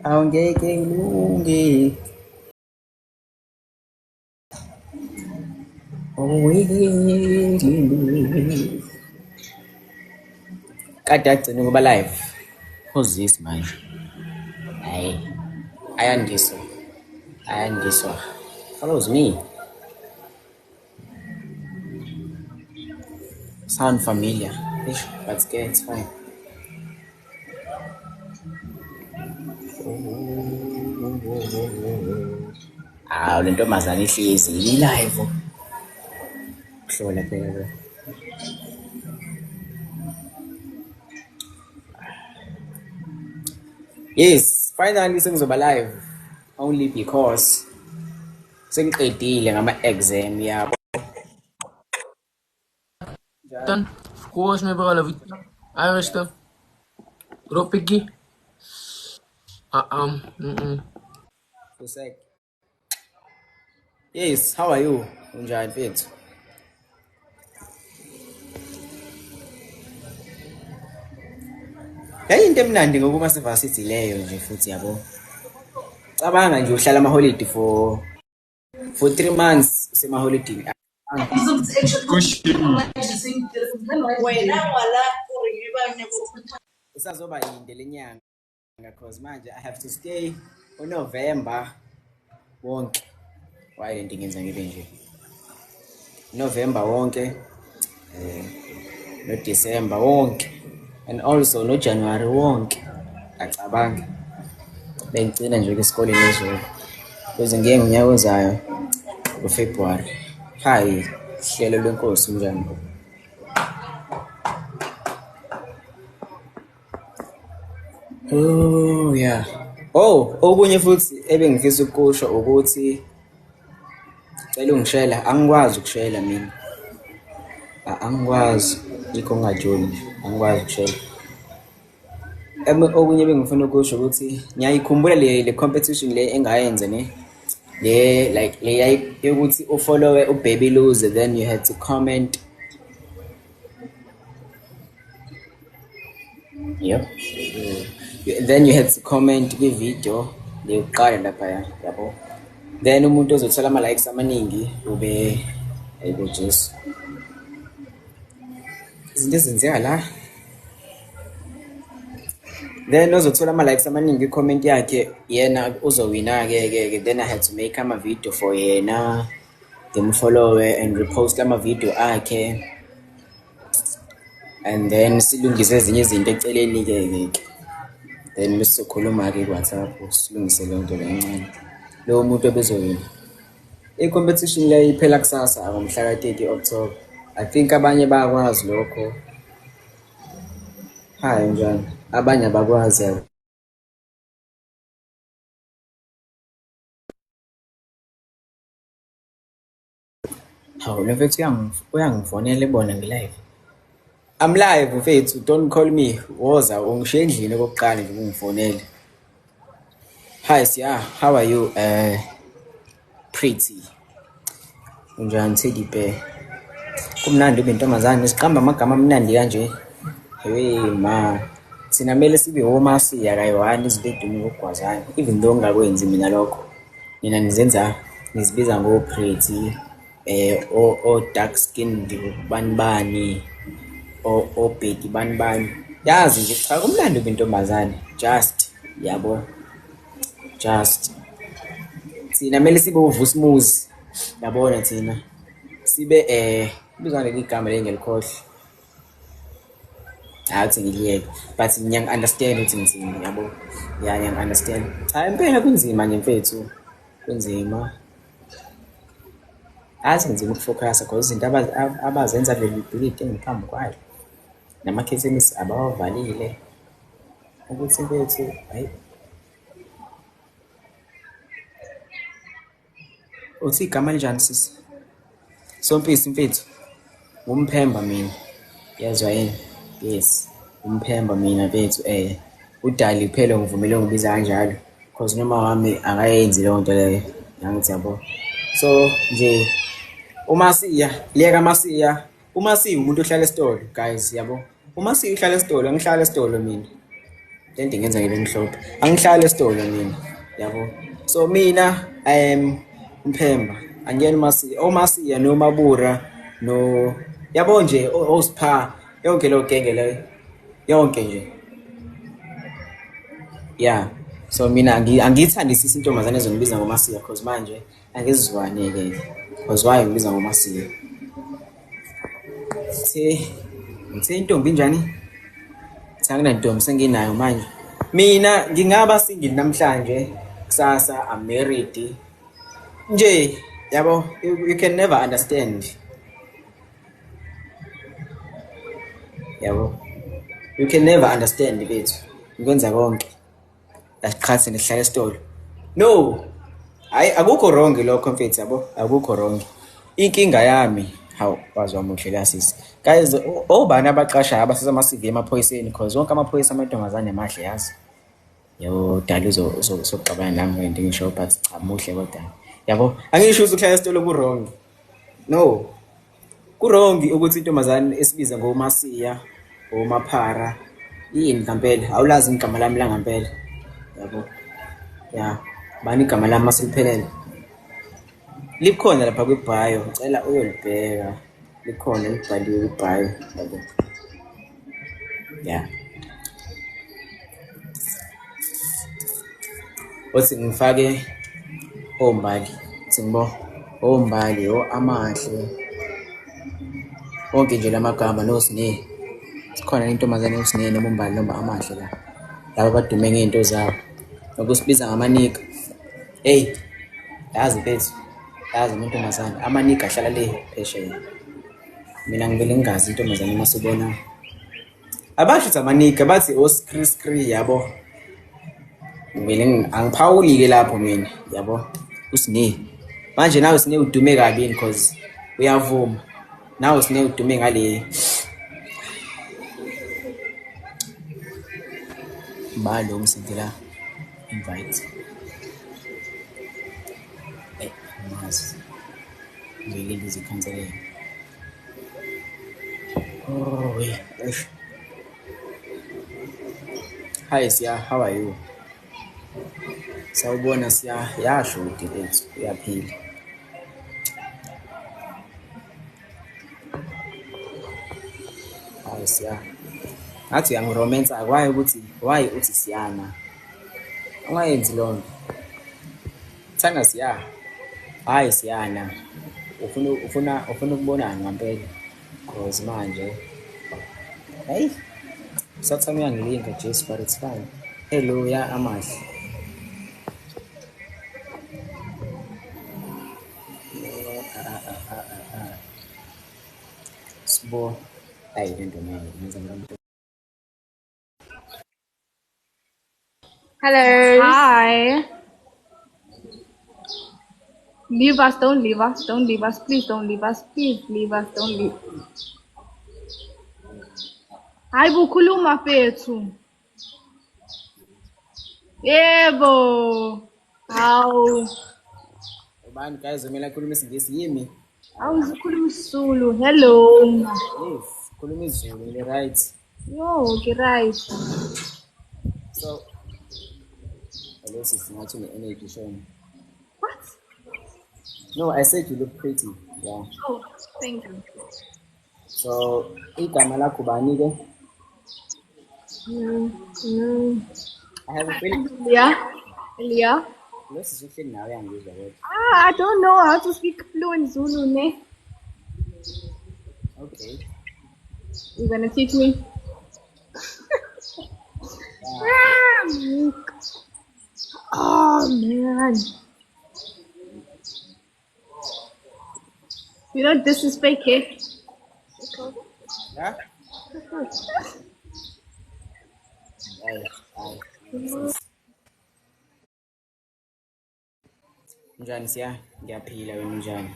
Awungeke ngilunge. Kade agcina ukuba live. Who's this manje? Hayi, ayandiswa. Ayandiswa. Follows me. Sound familiar. Eish, but ke it's fine. Hawu le ntombazane ihlezi i-live. Hlola phela. Yes, finally sengizoba live only because sengiqedile ngama-exam yabo. Dan, Of my brother. Arrest Ropiki. Mm. Fusek. Yes, how are you? Unjani mfethu? Yayinto emnandi ngokuba sevasithi leyo nje futhi yabo. Cabanga nje uhlala amaholidi for 3 months usemaholidini. Isazoba yinde lenyanga because manje I have to stay uNovember wonke. Why lento ingenza ngibe nje? November wonke no December wonke and also no January wonke. Acabanga. Bengigcina nje esikoleni izolo. Kuze ngiye ngonyaka ozayo ngoFebruary. Hayi, hlelo lwenkosi unjani? Oh yeah. Oh, okunye futhi ebengifisa ukusho ukuthi cela ungishela, angikwazi ukushela mina. Angikwazi, yikho ngingajoli nje, angikwazi ukushela. Okunye ebengifuna ukusho ukuthi ngiyayikhumbula le competition le engayenza ne le like le yokuthi ufollowe uBaby Loser then you had to comment. Yep. Then you had to comment kwi-video leyokuqala laphaya yabo. Then umuntu ozothola ama-likes amaningi ube ayibo Jesu. Izinto ezenzeka la. Then ozothola ama-likes amaningi i-comment yakhe yena uzowina-ke ke ke. Then I had to make ama-video for yena. Ngimfollowe and repost ama-video akhe. And then silungise ezinye izinto eceleni-ke ke ke. Then bese sizokhuluma-ke ku-WhatsApp silungise leyo nto leyo encane. Lowo muntu obezowina. I-competition leyo iphela kusasa ngomhla ka-30 October. I think abanye bayakwazi lokho. Hayi njani, abanye abakwazi. Hawu lo mfethu uyangifonela ebona ngi-live. I'm live mfethu, don't call me. Woza ungishiye endlini okokuqala nje ungifonele. Hi Siya, how are you? Pretty. Unjani Teddy Bear? Kumnandi ube intombazane, siqamba amagama amnandi kanje. Hey ma, thina kumele sibe omasiya kayi-one izinto ey'dume ngokugwazana. Even though ngingakwenzi mina lokho. Nina nizenza nizibiza ngo-pretty, o-dark skinned bani bani, obhedi bani bani. Yazi nje cha kumnandi ube intombazane just yabo. Just thina kumele sibe oVusimuzi yabona thina sibe kubizwa ngaleli gama leli ngiyalikhohlwa. Hhayi ukuthi ngiliyeke but ngiyangi-understand ukuthi ngithini yabo. Ya ngiyangi-understand. Cha impela kunzima nje mfethu, kunzima. Yazi kunzima ukufokhasa cause izinto abazenza kuleli bhilidi engiphambi kwalo namakhethenisi abawavalile ukuthi mfethu hhayi. Uthi igama linjani sisi? Sompisi mfethu, ngumphemba mina. Yezwa yini? Yes, umphemba mina mfethu uDali kuphela ongivumele ungibiza kanjalo cause noma wami akayenzi leyo nto leyo. Angithi yabo. So nje uMasiya, liyeka Masiya. UMasiya umuntu ohlala esitolo guys yabo. UMasiya uhlala esitolo, angihlala esitolo mina. Lento ingenza ngibe mhlophe. Angihlali esitolo mina, yabo. So mina I am Mphemba. Angiyena uMasiya, oMasiya noMabura no yabo nje oSpha yonke leyo genge leyo yonke nje. Yeah. So mina angiyithandisisi intombazane ezongibiza ngoMasiya cause manje angizizwane-ke cause why ngibiza ngoMasiya. Ngithe ngithe intombi injani? Cha anginantombi senginayo manje. Mina ngingaba single namhlanje, kusasa I'm married. Nje yabo you can never understand. Yabo. You can never understand bethu. Ngikwenza konke. Asiqhathe nesihlala esitolo. No. Hayi akukho wrong lokho mfethu yabo, akukho wrong. Inkinga yami, hawu wazi wamuhle la sisi. Guys, obani abaqashayo abasasa ama-CV emaphoyiseni cause wonke amaphoyisa amantombazane mahle yazi. Yo, dala uzoxabana nami ngento ngisho but cha muhle kodwa. Yabo, angisho ukuthi ukuhlala esitolo ku wrong. No. Ku wrong ukuthi intombazane esibiza ngoMasiya, oMaphara, yini ngampela? Awulazi igama lami la ngampela. Yabo. Ya, bani igama lami maseliphelele. Likhona lapha kwi-bio, ngicela uyolibheka. Likhona libhaliwe kwi-bio, yabo. Ya. Othi ngifake oMbali, thi ngibo oMbali, o Amahle. Wonke nje lamagama noSne. Sikhona intombazane uSne noma uMbali noma Amahle la. Laba abadume ngey'nto zabo. Nokusibiza ngamanika. Hey, yazi mfethu, yazi amantombazane, amanika ahlala le phesheya. Mina ngivele ngingazi intombazane uma sibona. Abasho ukuthi amanika bathi o-skri skri yabo. Ngivele angiphawuli-ke lapho mina yabo. USne. Manje nawe Sne udume kabi because uyavuma. Nawe Sne udume ngale. Balo ngisendela invite. Eh, angazi. Ngivele ngizikhanselele. Oh, eish. Hi Siya, how are you? Sawubona Siya, yasho udebethu uyaphila. Hayi Siya. Ngathi uyangiromensa why ukuthi why uthi Siyana? Ungayenzi loo nto. Thanda Siya. Hayi Siyana. Ufuna ufuna ufuna ukubonana ngampela. Cause manje hey Sathane uyangilinga Jesu but it's fine. Hello ya Amahle. Sibo ayi lento ngeke ngenza ngami. Hello. Hi. Leave us, don't leave us, don't leave us, please don't leave us, please leave us, don't leave. Hayi bukhuluma fethu. Yebo. Hawu. Ubani guys kumele akhulume isiNgisi yimi? Awuzukhuluma isiZulu. Hello. Yes, khuluma isiZulu ngile right. Yo, ke right. So hello sisi ngathi une energy shame. What? No, I said you look pretty. Yeah. Oh, thank you. So igama lakho bani ke? I have a feeling Leah. Leah. lo sisi uhleli nawe uyangizwa kodwa. Ah, I don't know how to speak fluent Zulu, ne? Okay. You gonna teach me? Ah, oh man. You know this is fake, eh? Yeah? Hayi, hayi. Unjani Siya? Ngiyaphila wena unjani?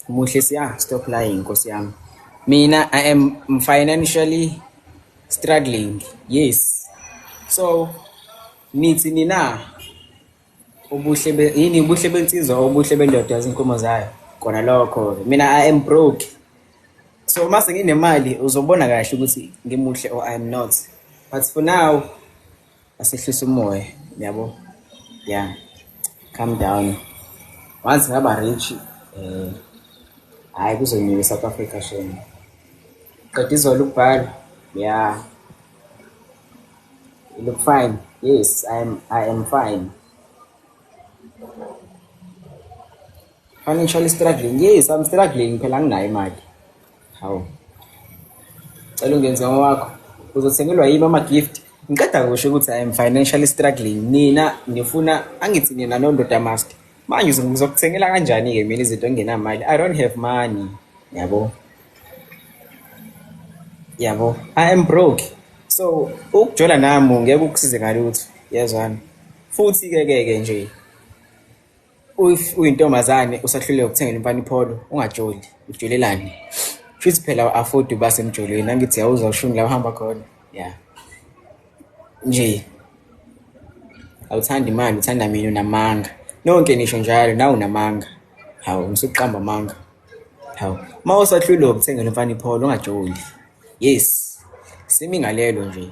Muhle Siya, stop lying Nkosi yami. Mina I am financially struggling. Yes. So nithi nina ubuhle be yini ubuhle bensizwa obuhle bendoda yazi inkomo zayo. Kona lokho mina I am broke. So mase nginemali uzobona kahle ukuthi ngimuhle or I am not. But for now asehlisa umoya, yabo. Yeah. Calm down. Once ngaba rich hayi kuzonyuka eSouth Africa shame. Qeda izolo ukubhala. Yeah. You look fine. Yes, I am fine. Financially struggling. Yes, I'm struggling phela anginayo imali. Hawu. Cela ungenze ngowakho. Uzothengelwa yimi ama-gift. Ngiqeda kusho ukuthi I am financially struggling. Nina nifuna angithi nina nondoda master. Manje ngizokuthengela kanjani-ke mina izinto engingenamali? I don't have money. Yabo. Yabo. I am broke. So ukujola nami ngeke ukusize ngalutho. Yezwana. Futhi-ke ke ke nje if uyintombazane usahluleka ukuthengela umfana iPolo ungajoli, ujolelani? Shuthi phela awu-afford uba semjolweni, angithi awuzwa ushuni la uhamba khona. Yeah. Nje awuthandi imali, uthanda mina, unamanga. Nonke nisho njalo, nawe unamanga. Hawu, ngisuqamba amanga. Hawu, uma usahluleka ukuthengela umfana iPolo ungajoli. Yes. Simi ngalelo nje.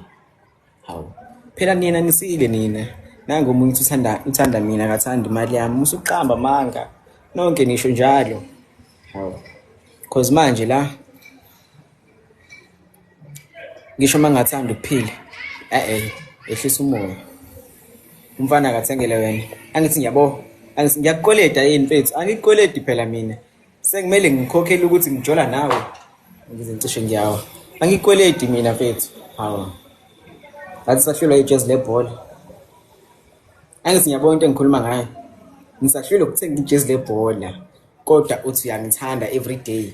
Hawu. Phela nina nisile nina. Nangu omunye uthi uthanda mina akathandi imali yami. Usuqamba amanga. Nonke nisho njalo. Hawu. Cause manje la ngisho uma ngingathanda ukuphila eh ehlisa umoya. Umfana akathengele wena. Angithi ngiyabo, angithi ngiyakukweleta yini mfethu? Angikukweleti phela mina. Sekumele ngikhokhele ukuthi ngijola nawe. Ngize ngicishe ngiyawa. Angikukweleti mina mfethu. Hawu. Ngathi sahlulwa ijezi lebhola. Angithi ngiyabona into engikhuluma ngayo. Ngisahlulwa ukuthenga ijezi lebhola. Kodwa uthi uyangithanda every day.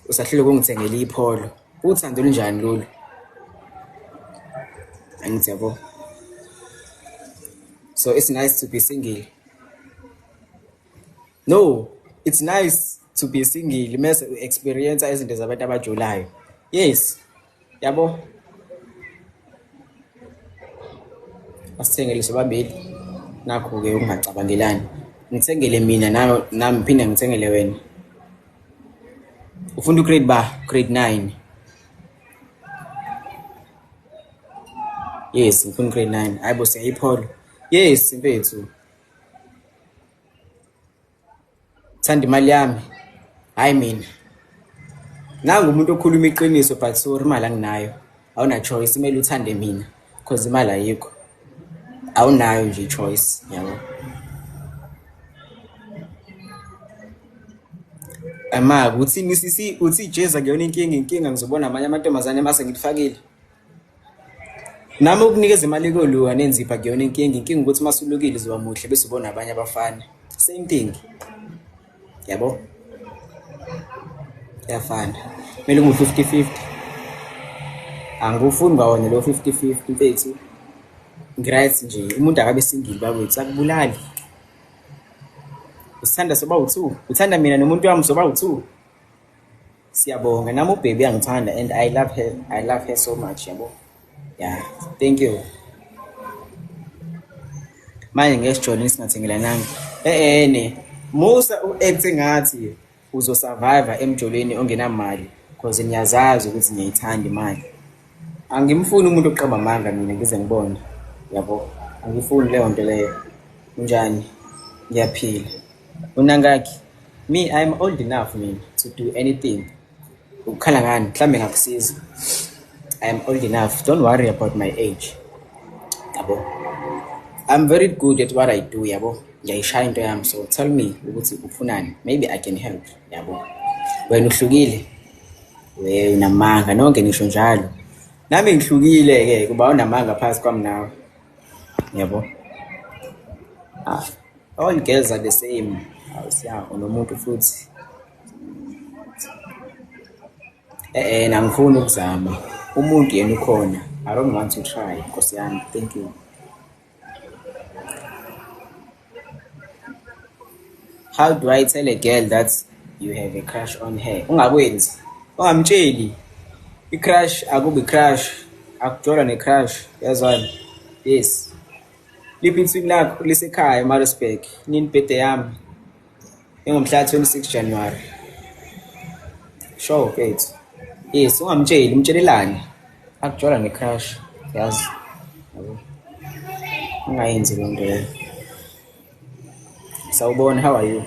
Usahlulwa ukungithengela iPolo. Uthando olunjani lolu? Angithi yabo. So it's nice to be single. No, it's nice to be single mese u-experience izinto zabantu abajolayo. Yes. Yabo. Asithengele sobabili. Nakho-ke ukungacabangelani. Ngithengele mina nawe nami ngiphinde ngithengele wena. Ufunda ugrade ba? Grade 9. Yes, ngifunda grade 9. Hayibo siyayiPolo. Yes, mfethu. Thanda imali yami. Hayi mina. Nangu umuntu okhuluma iqiniso but sorry imali anginayo. Awuna choice, kumele uthande mina because imali ayikho. Awunayo nje choice, yabo. Ama uthini sisi uthi ijezi akuyona inkinga, inkinga ngizobona amanye amantombazane mase ngilifakile. Nami ukunikeza imali koluka nenzipho akuyona inkinga, inkinga ukuthi uma usulukile uzoba muhle bese ubona abanye abafana. Same thing. Yabo? Kuyafana. Kumele kube 50-50. Angiwufuni kwawona lo 50-50 mfethu. Ngi-right nje, umuntu akabe single bakwethu, akubulali. Usithanda soba u-two, uthanda mina nomuntu wami soba u-two. Siyabonga, nami ubaby uyangithanda and I love her, I love her so much, yabo. Yeah, thank you. Manje ngeke sijole singathengelananga. Eh ne, musa u-act ngathi uzosurvive emjolweni ongenamali because niyazazi ukuthi ngiyayithanda imali. Angimfuni umuntu oqamba amanga mina ngize ngibone. Yabo, angifuni leyo nto leyo. Unjani? Ngiyaphila. Unangaki? Me, I'm old enough mina to do anything. Ukukhala ngani? Mhlambe ngakusiza. I am old enough. Don't worry about my age. Yabo. I'm very good at what I do, yabo. Ngiyayishaya into yami so tell me ukuthi ufunani. Maybe I can help, yabo. Wena uhlukile. We unamanga nonke nisho njalo. Nami ngihlukile ke kuba unamanga phakathi kwami nawe. Yabo. Ah, all girls are the same. Awusiya unomuntu futhi. Eh angifuni ukuzama. Umuntu yena ukhona. I don't want to try, Nkosi yami. Thank you. How do I tell a girl that you have a crush on her? Ungakwenzi. Ungamtsheli. I-crush akubi crush. Akujolwa ne-crush. Yazwana. Yes. Liphi ithini lakho lisekhaya eMaritzburg? Nini birthday yami? Ingomhla 26 January. Sure mfethu. Yes, ungamtsheli, umtshelelani? Akujola ne-crush, yazi. Yabo. Ungayenzi leyo nto leyo. Sawubona, how are you?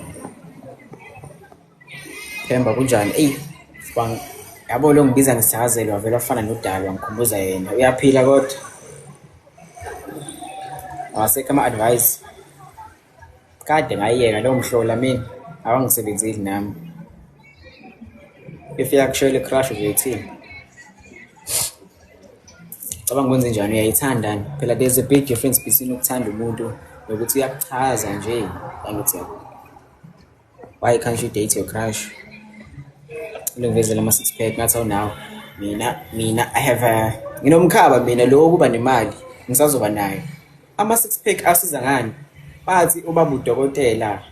Themba kunjani? Eyi, yabo lo ngibiza ngesithakazelo wavele wafana nodalwa ngikhumbuza yena. Uyaphila kodwa? Awasekho ama-advice. Kade ngayiyeka lowo mhlola mina, awangisebenzeli nami. If iyakushayela i-crush uzoyithini? Cabanga kwenze njani uyayithanda phela there's a big difference between ukuthanda umuntu nokuthi uyakuchaza nje angithi yabo. Why can't you date your crush? Ungivezela ama-six pack ngathi awunawo. Mina I have a nginomkhaba mina lo wokuba nemali ngisazoba nayo. Ama-six pack asiza ngani? Bathi ubaba udokotela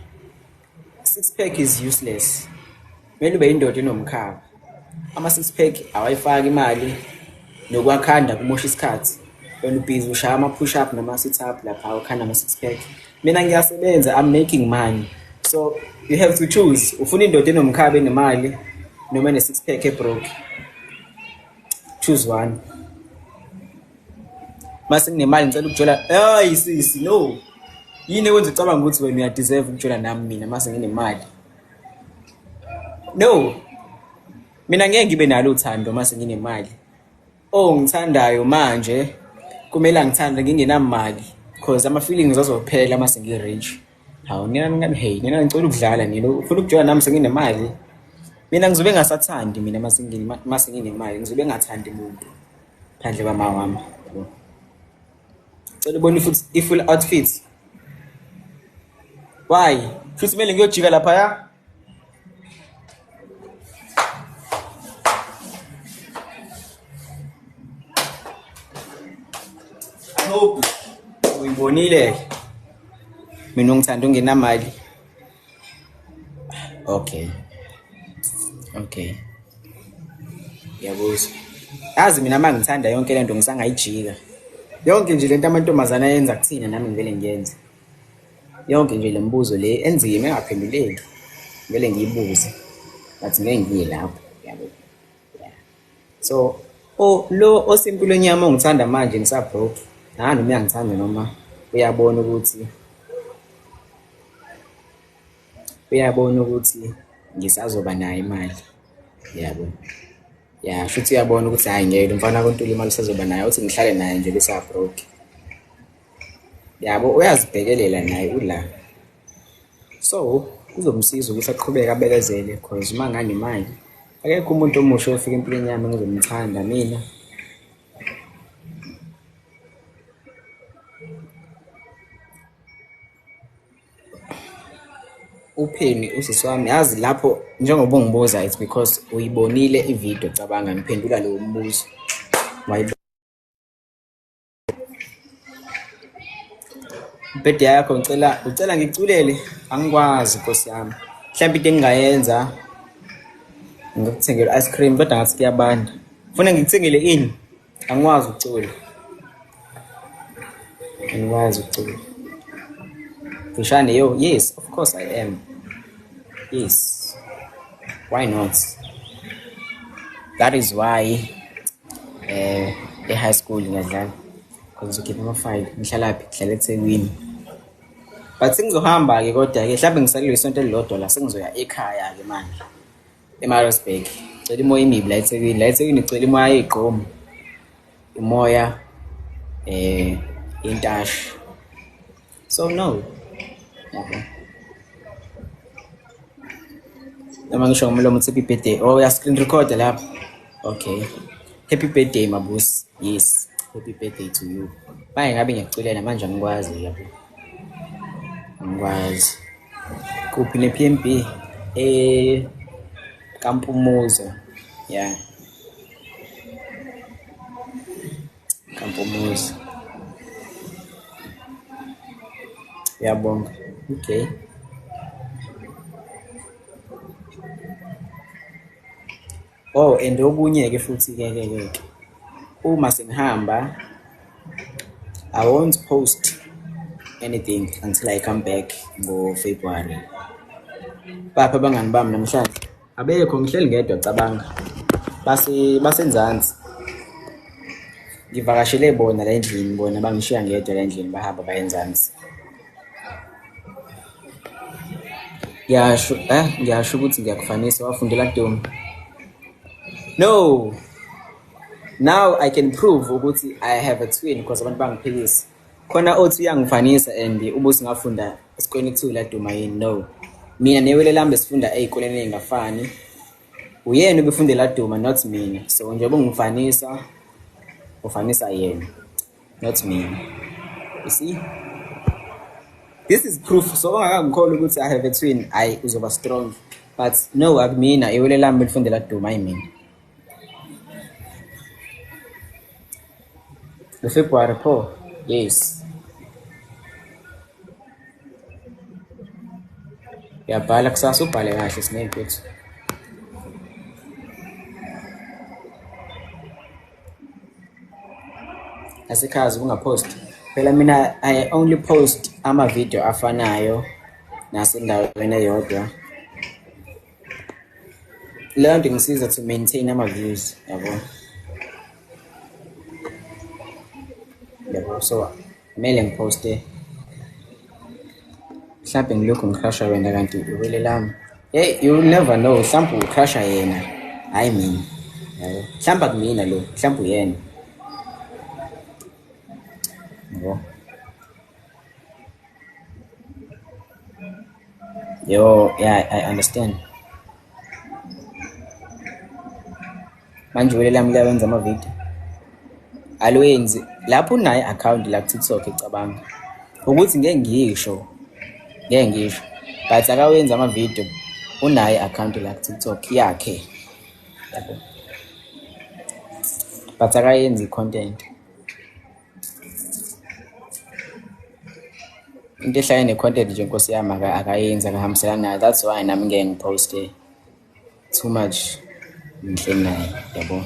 six pack is useless. Kumele ube indoda enomkhaba. Ama-six pack awayifaki imali nokwakhanda kumosha isikhathi. Wena ubhizi ushaya ama-push up nama-sit up lapha ukhanda ama-six pack. Mina ngiyasebenza I'm making money. So you have to choose. Ufuna indoda enomkhaba enemali noma ene-six pack ebroke. Choose one. Mase nginemali ngicela ukujola. Hayi sisi no. Yini ekwenza ucabanga ukuthi wena uyadeserve ukujola nami mina mase nginemali? No. Mina ngeke ngibe nalo uthando mase nginemali. Ongithandayo manje kumele angithande ngingenamali because ama feelings azophela mase ngi-rich. Hawu nina nina hey nina ngicela ukudlala nina ufuna ukujola nami senginemali. Mina ngizobe ngingasathandi mina mase nginemali ngizobe ngingathandi muntu phandle kwama wami. Yabo. Cela ubone futhi i-full outfit. Why? Futhi kumele ngiyojika laphaya? I hope uyibonile mina ungithanda ungenamali. Okay. Okay. Ngiyakuzwa. Yazi mina uma ngithanda yonke lento ngisangayijika. Yonke nje lento amantombazane ayenza kuthina nami ngivele ngiyenze. Yonke nje le mibuzo le enzima engaphenduleki. Vele ngiyibuze. But ngeke ngiye lapho, yabo. Yeah. So, oh lo osempilweni yami ongithanda manje ngisabroke. Nani noma uyangithanda noma uyabona ukuthi ngisazoba nayo imali. Yabo. Ya, shuthi uyabona ukuthi hhayi ngeke lo mfana kontula imali usazoba nayo uthi ngihlale naye nje besabroke. Yabo uyazibhekelela naye ula. So kuzomsiza ukuthi aqhubeke abekezele cause uma nganemali akekho umuntu omusha ofika empilweni yami engizomthanda mina. Upheni usisi wami yazi lapho njengoba ungibuza it's because uyibonile ividiyo cabanga ngiphendula lowo mbuzo. Ibhede yakho ngicela ucela ngikuculele angikwazi Nkosi yami. Mhlawumbe into engingayenza ngikuthengele ice cream kodwa ngathi kuyabanda. Ufuna ngikuthengele ini? Angikwazi ukucula. Angikwazi ukucula. Mfishane yo, yes, of course I am. Yes. Why not? That is why eh e-high school ngiyadlala. Because ngizokhipha amafayili. Ngihlalaphi? Ngihlala eThekwini. But sengizohamba-ke kodwa-ke mhlawumbe ngisalelwe isonto elilodwa la sengizoya ekhaya-ke manje. eMaritzburg. Cela imoya emibi la eThekwini. La eThekwini cela imoya yey'gqomu. Imoya intashi. So no. Yabo. Noma ngisho ngomlomo uthi happy birthday. Oh, uya screen record lapha. Okay. Happy birthday Mabusi. Yes. Happy birthday to you. Manje ngabe ngiyakuculela manje angikwazi yabo. Angikwazi. Kuphi ne-P_M_B? KaMpumuzo. Yeah. KaMpumuzo. Ngiyabonga. Okay. Oh, and okunye-ke futhi-ke ke ke ke uma sengihamba I won't post anything until I come back ngo-February. Baphi abangani bami namhlanje? Abekho, ngihleli ngedwa cabanga. Basenzansi. Ngivakashele bona la endlini, bona bangishiya ngedwa la endlini, bahamba baye enzansi. Ngiyasho ngiyasho ukuthi ngiyakufanisa wafundela Dumi. No. Now I can prove ukuthi I have a twin because abantu bangiphikisa. Khona othi uyangifanisa and ubusi ngafunda esikoleni kuthiwa laduma yini? No. Mina newele lami besifunda ey'koleni ey'ngafani. Uyena obefunda laduma not mina. So njengoba ungifanisa, ufanisa yena, not mina. You see? This is proof. So ongakangikholwa ukuthi I have a twin, ayi uzoba strong. But no, akumina, iwele lami belifunda laduma, ayi mina. The February pho. Yes. Uyabhala kusasa, ubhale kahle siney'mfethu. Asikhazi ungaphosti. Phela mina I only post ama-video afanayo nasendaweni eyodwa. Leyo nto ingisiza to maintain ama-views, yabo. Yabo, so kumele ngiphoste. Mhlampe ngilokhu ngi-crush-a wena kanti iwele lami. Hey, you will never know. Mhlampe u-crush-a yena, hhayi mina. Yabo. Mhlampe akumina lo, mhlampe uyena. Yabo. Yo, yeah, I understand. Manje iwele lami liyawenza ama-video. Alwenzi. Lapho unayo i-account la ku-TikTok ecabanga. Ukuthi ngeke ngisho. Ngeke ngisho. But akawenzi ama-video. Unayo i-account la ku-TikTok yakhe. Yabo. But akayenzi i-content. Into ehlangene ne-content nje nkosi yami akayenzi, akahambiselani nayo. That's why nami ngeke ngiphoste too much ngihleli naye, yabo.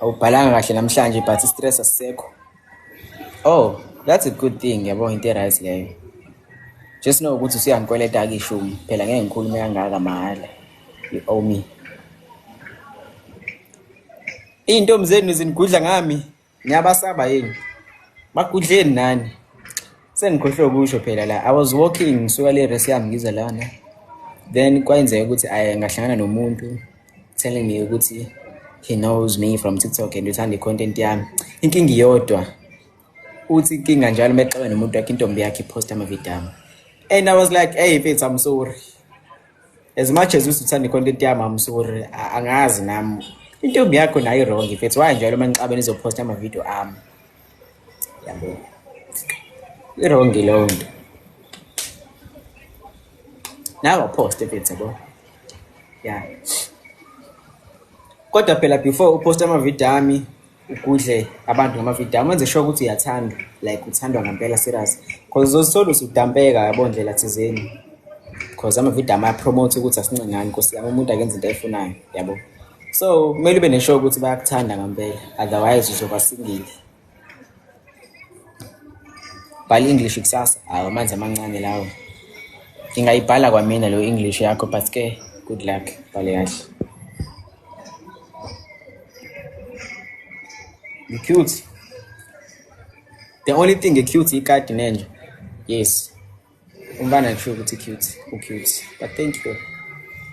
Awubhalanga kahle namhlanje but i-stress asisekho. Oh, that's a good thing, yabo, into e-right leyo. Just know ukuthi usuyangikweleta-ke ishumi. Phela ngeke ngikhulume kangaka mahhala. You owe me. Iy'ntombi zenu zinigudla ngami. Niyabasaba yini? Bagudleni nani? Sengikhohlwe ukusho phela la. I was walking ngisuka le resi yami ngiza lana. Then kwenzeka ukuthi aye ngahlangana nomuntu telling me ukuthi he knows me from TikTok and uthanda i-content yami. Inkinga iyodwa. Uthi inkinga njalo mexoxa nomuntu wakhe, intombi yakhe ipost ama-video ami. And I was like, hey mfethu, I'm sorry. As much as usuthanda i-content yami, I'm sorry. Angazi nami. Intombi yakho nayo i-wrong mfethu. Why njalo uma nixabene izopost ama-video ami? Yabo. I-wrong leyo nto. Nawe post mfethu, yabo. Yeah. Kodwa phela before upost ama-video ami, ugudle abantu ngama-video ami, wenze sure ukuthi uyathandwa, like uthandwa ngempela serious. Cause uzozithola usudampeka, yabo, ndlela thizeni. Cause ama-video ami aya-promote ukuthi asincengani nkosi yami, umuntu akenze into ayifunayo, yabo. So kumele ube ne-sure ukuthi bayakuthanda ngempela, otherwise uzoba single. Bhala English kusasa. Hawu, amanzi amancane lawo. Ngingayibhala kwamina lo English yakho, but ke good luck, bhale kahle. You cute. The only thing cute ikati nenja. Yes. Umfana kusho ukuthi cute, u-cute. But thank you.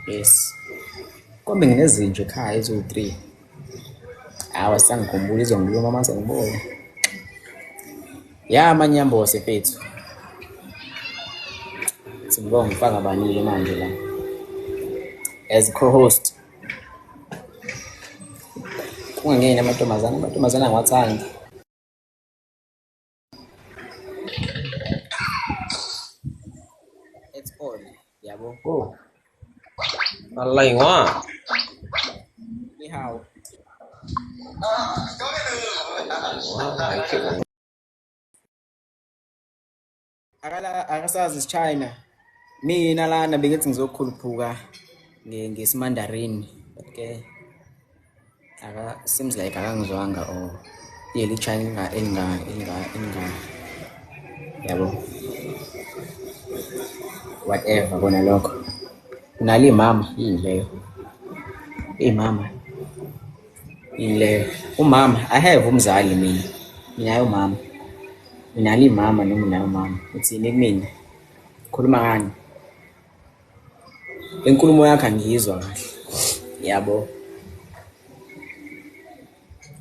Yes. Kombe nginezinja ekhaya eziwu-3. Hawa sangikhumbula izongiluma mase ngibona. Ya amanyambose mfethu. Singibonga ngifaka banike manje la. As co-host. Kungangeni amantombazane, amantombazane angiwathandi. It's all, yabo. Oh. อะไรวะ Ni hao. Akala akasazi isiChina. Mina lana bengithi ngizokhuluphuka ngesiMandarin, but ke aka seems like akangizwanga or yeli China elinga elinga elinga elinga Yabo, whatever kona lokho. Unalo imama yini leyo? Imama yini leyo? Umama, I have umzali mina. Nginaye umama. Unalo imama noma unaye umama? Uthini kumina? Khuluma ngani? Inkulumo yakho angiyizwa kahle. Yabo.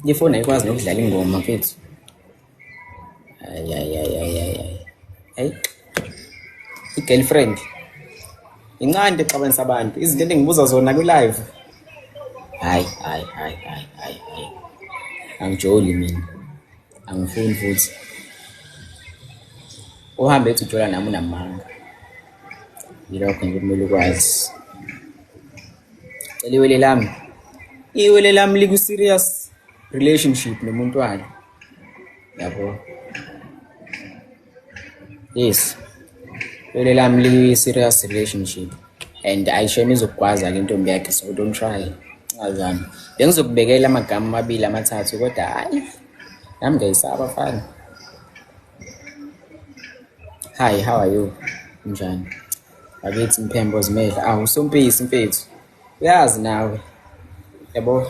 Ifoni ayikwazi nokudlala ingoma mfethu. Ay ay ay ay ay ay. Hey. I-girlfriend. Incane into exabanisa abantu. Izinto engibuza zona kwi-live. Hayi hayi hayi hayi hayi hayi. Angijoli mina. Angifuni futhi. Uhambe ethi ujola nami unamanga. Yilokho nje kumele ukwazi. Cela iwele lami. Iwele lami liku-serious relationship nomuntu walo. Yabo. Yes. Iwele lami liku-serious relationship. And ayishona izokugwaza ke intombi yakhe, so don't try. Ungazami. Bengizokubekela amagama amabili amathathu kodwa hayi. Nami ngiyayisaba fana. Hi, how are you? Unjani? Bakithi Mphembo zimele. Awu usompisi mfethu. Uyazi nawe. Yabo.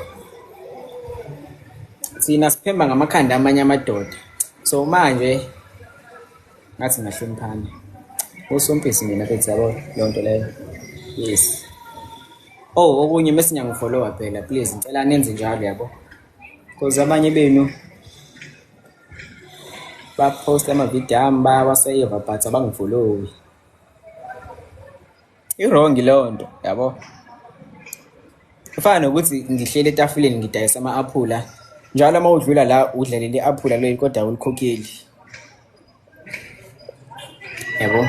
Thina siphemba ngamakhanda amanye amadoda. So manje ngathi ngahloniphana. Usompisi mina mfethu yabo leyo nto leyo. Yes. Oh, okunye mese niyangifollowa phela please, ngicela nenze njalo yabo. Because abanye benu bapost amavidiyo ami bayawaseva but abangifollowi. I-wrong leyo nto yabo. Kufana nokuthi ngihleli etafuleni ngidayisa ama-aphula, njalo uma udlula la udla leli aphula leli kodwa awulikhokheli. Yabo,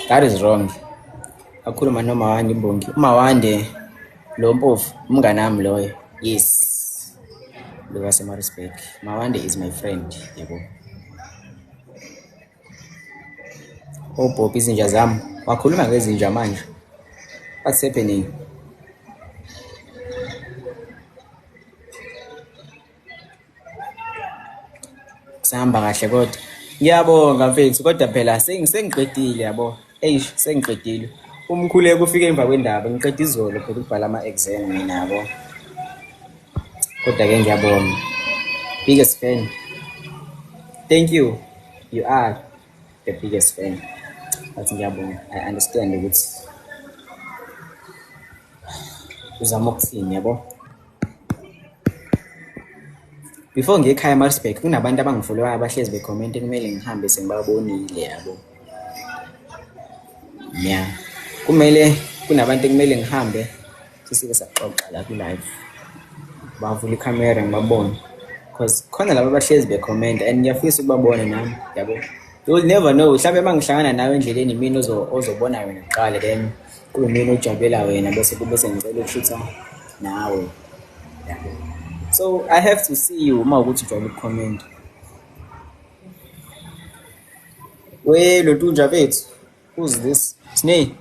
that is wrong. Akhuluma noMawande imbongi. UMawande lo mpofu umngane wami loyo. Yes. Lo waseMaritzburg. Mawande is my friend, yabo. Oh Bob, izinja zami. Wakhuluma ngezinja manje. What's happening? Kusahamba kahle kodwa. Ngiyabonga mfethu, kodwa phela sengiqedile yabo. Eish, sengiqedile. Umkhuleko ufike emva kwendaba, ngiqeda izolo phela ukubhala ama-exam mina yabo. Kodwa ke ngiyabonga. Biggest fan. Thank you. You are the biggest fan. But ngiyabonga. I understand ukuthi uzama ukuthini yabo. Before ngiye ekhaya eMaritzburg kunabantu abangifollowayo abahlezi bekhomenta, kumele ngihambe sengibabonile yabo. Yeah. Kumele kunabantu ekumele ngihambe sesike saxoxa la ku-live. Bavula ikhamera ngibabone. Cause khona laba abahlezi bekhomenta and ngiyafisa ukubabona nami yabo. You will never know. Mhlawumbe uma ngihlangana nawe endleleni imina ozobona wena kuqala, then kube mina ojabulela wena bese kube sengicela ukushutha nawe. Yabo. So I have to see you uma ukuthi ujwayele ukukhomenta. We Lotunja mfethu, who's this? Snake.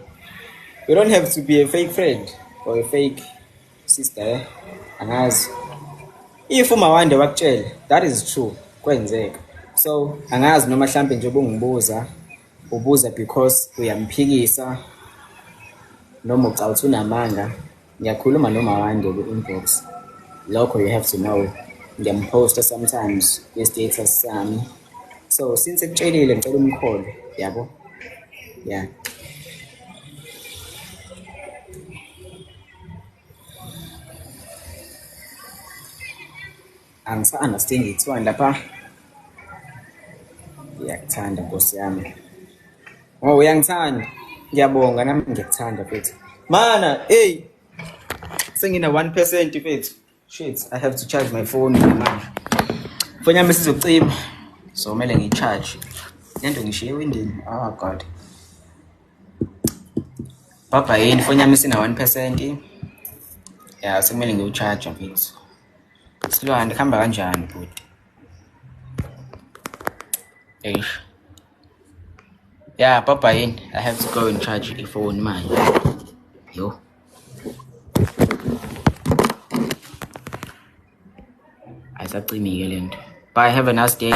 You don't have to be a fake friend or a fake sister, eh? Angazi. If uMawande wakutshela, that is true, kwenzeka. So angazi noma mhlambe nje ubungibuza, ubuza because uyamphikisa noma ucawuthi unamanga. Ngiyakhuluma noMawande ku-inbox. Lokho you have to know. Ngiyamposta sometimes kwi-status sami. So since ekutshelile ngicela umkholwe, yabo? Yeah. Angisa-understand kuthiwani lapha. Ngiyakuthanda Nkosi yami. Oh, uyangithanda. Ngiyabonga nami ngiyakuthanda mfethu. Mana, hey, sengina 1% mfethu. Shit, I have to charge my phone manje. Phone yami isizocima. So kumele ngiyi-charge. Lento ngishiye ewindini. Oh God. Baba yini, phone yami isina 1%. Yeah, sekumele ngiwu-charge mfethu. Silwane, kuhamba kanjani bhuti? Eish. Yeah, baba yini, I have to go and charge ifoni manje. Yo. Ayisacimi-ke lento. Bye, have a nice day.